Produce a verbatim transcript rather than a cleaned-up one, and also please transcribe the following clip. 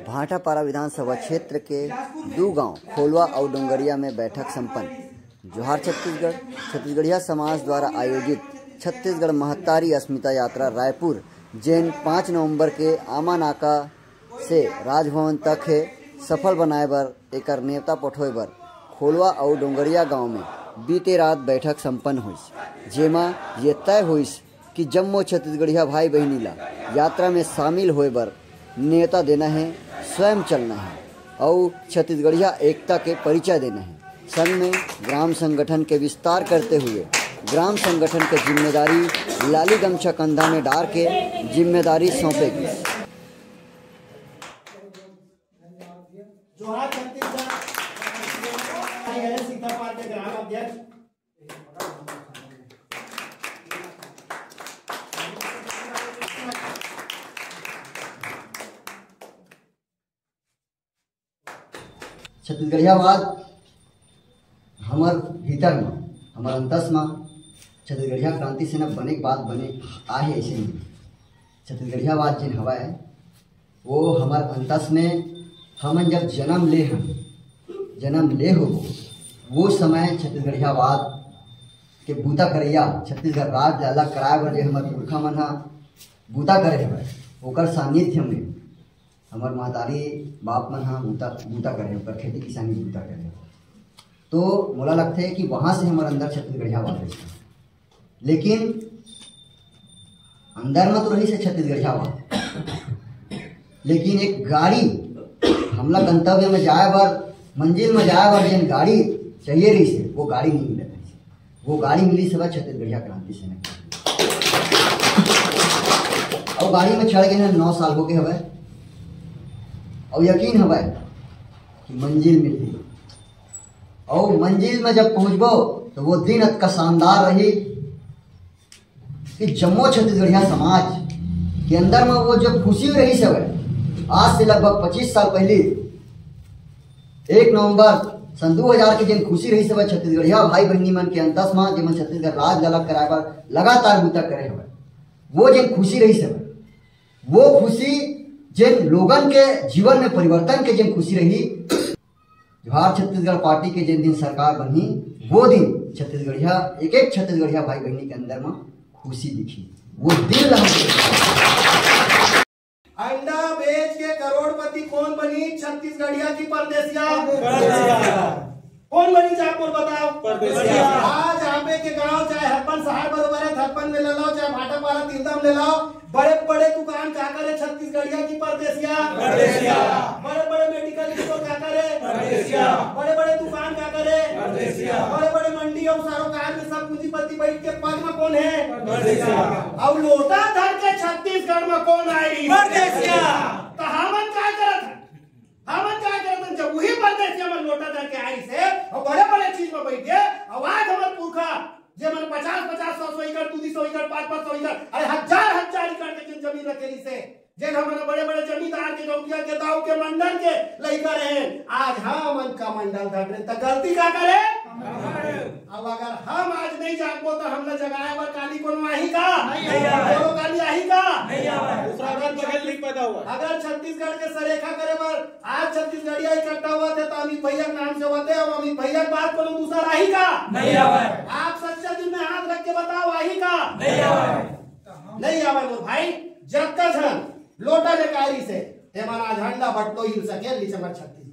भाटापारा विधानसभा क्षेत्र के दू गांव खोलवा अउ डोंगरिया में बैठक संपन्न। जोहार छत्तीसगढ़। छत्तीसगढ़िया समाज द्वारा आयोजित छत्तीसगढ़ महतारी अस्मिता यात्रा रायपुर, जेन पाँच नवंबर के आमा नाका से राजभवन तक हे, सफल बनाए बर एकर नेवता पठोए बर खोलवा अउ डोंगरिया गांव में बीते रात बैठक संपन्न होइस, जेमा ये तय होइस कि जम्मो छत्तीसगढ़िया भाई बहिनी ला यात्रा में शामिल होए बर नेवता देना हे, स्वयं चलना हे अउ छत्तीसगढ़िया एकता के परिचय देना हे। संग में ग्राम संगठन के विस्तार करते हुए ग्राम संगठन के जिम्मेदारी लाली गमछा कंधा में डार के जिम्मेदारी सौंपे गिस। जोहार छत्तीसगढ़। सीतापार के ग्राम अध्यक्ष। छत्तीसगढ़ियावाद हमर भीतर म, हमर अंतस म छत्तीसगढ़िया क्रांति सेना बने के बाद बने आहे, अइसे नहीं। छत्तीसगढ़ियावाद जेन हवय, वो हमर अंतस में, हमन जब जन्म ले हन, जन्म ले हो, वो समय छत्तीसगढ़ियावाद के बूता करइया, छत्तीसगढ़ राज ला अलग कराए बर जे हमर पुरखा मन ह बूता करे हवय, ओकर सानिध्य में हमर महतारी बाप मन ह बूता, बूता करे, ओकर खेती किसानी बूता करे। तो मोला लगथे कि वहां से हमर अंदर छत्तीसगढ़ियावाद रहिस। लेकिन अंदर में तो रहिस हे छत्तीसगढ़ियावाद, लेकिन एक गाड़ी, हमला गंतव्य में जाए बर, मंजिल में जाए बर जेन गाड़ी चाहिए रहिस हे, वो गाड़ी नहीं मिलत रहिस हे। वो गाड़ी मिलिस हवय छत्तीसगढ़िया क्रांति सेना। अउ गाड़ी में चढ़ गे हन, नौ साल हो गे हवय। अउ यकीन हवय कि मंजिल मिलही। अउ मंजिल में जब पहुंचबो, तो वो दिन अतका शानदार रही कि जम्मो छत्तीसगढ़िया समाज के अंदर में वो जो खुशी रहिस हवय, आज से लगभग पच्चीस साल पहले एक नवंबर सन दू हजार के जेन खुशी रहिस हवय छत्तीसगढ़िया भाई बहिनी मन के अंतस म, जेमन छत्तीसगढ़ राज ला अलग कराए बर लगातार बूता करे हवय, वो जेन खुशी रहिस हवय, वो खुशी जेन लोगन के जीवन में परिवर्तन के जेन खुशी रही, जोहार छत्तीसगढ़ पार्टी के जेन दिन सरकार बनही, वो दिन छत्तीसगढ़िया, एक एक छत्तीसगढ़िया भाई बहिनी के अंदर म खुशी दिखी। वो दिन ला हम अंडा बेच के करोड़पति कौन बनी? छत्तीसगढ़िया की परदेसिया? परदेसिया। कौन बनी जाए, बोल बताओ। परदेसिया। आज आपे के गांव, चाहे हरपन शहर बरोबर है, हरपन में ले लो, चाहे भाटापारा तिल्दा में ले लो, बड़े बड़े दुकान का करे छत्तीसगढ़िया की परदेसिया? परदेसिया। बड़े बड़े मेडिकल स्टोर का करे? परदेसिया। बड़े बड़े दुकान का करे? परदेसिया। बड़े बड़े मंडी अउ सारोकार में सब पूंजीपति बैठ के पग में कौन है? परदेसिया। अउ लोटा धर के छत्तीसगढ़ में कौन आई? परदेसिया। तो हमन का करत हन? हमन का करत हन? जब वही परदेसिया मन लोटा धर के आइस हे अउ बड़े बड़े चीज में बैठ गए, अउ आज हमर पुरखा जे मन पचास पचास, सौ सौ एकड़, दू दू सौ एकड़, पाँच पाँच सौ एकड़, अरे हजार हजार एकड़ के जेन जमीन रखे रहिस हे, जेन हमन बड़े बड़े जमींदार के, गौंटिया के, दाऊ के, मंडल के लइका रहे, आज हमन का मंडल धर रहे, त गलती का करे? अब अगर हम आज नहीं जागबो, त हमला जगाए बर काली कोनो आही का? नहीं आवे। कोनो काली आही का? नहीं आवे। दूसरा अगर बगल नहीं पैदा हुआ। अगर छत्तीसगढ़ के सरेखा करे बर आज छत्तीसगढ़िया इकट्ठा होवत हे, त अमित भैया के नाम से होवत हे, अउ अमित भैया के बाद कोनो दूसर आही का? नहीं आवे। आप सच्चा दिल में हाथ रख के बताओ, आही का? नहीं आवे। नहीं आवे मोर भाई, जतका झन लोटा लेके आइस हे, तेमन आज झंडा बटलो हिल सके, लीचे मर छत्तीस।